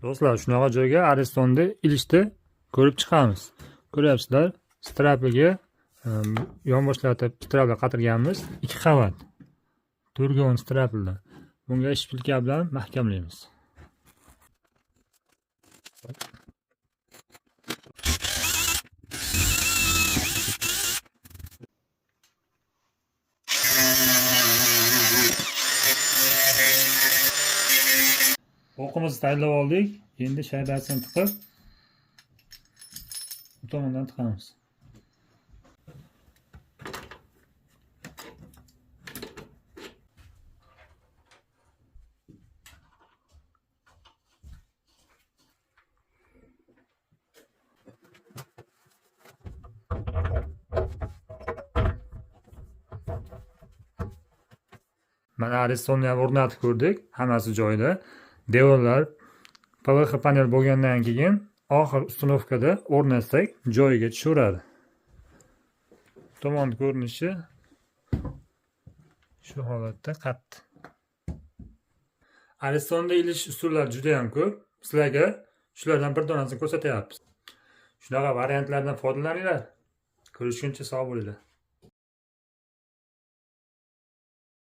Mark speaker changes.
Speaker 1: Do'stlar, shunaqa joyga Aristonni ilishni ko'rib chiqamiz. Ko'ryapsizlar, strapiga yonboshlatib straplar qatirganmiz. 2 qavat. 4 ga 10 straplar. Bunga shpilka bilan mahkamlaymiz. O'qimizni tayyorlab oldik. Endi shaybasini tiqib, bu tomondan tiqamiz. Mana Aristonni ham o'rnatib ko'rdik, hammasi joyida. Devorlar PVC panel bo'lgandan keyin oxir ustanovkada o'rnatsak joyiga tushaveradi. Tomon ko'rinishi shu holatda qattiq. Aristonda ilish usullari juda ham ko'p. Sizlarga shulardan bir donasini ko'rsatyapmiz. Shunaqa variantlardan foydalaninglar. Ko'rishguncha sog' bo'linglar.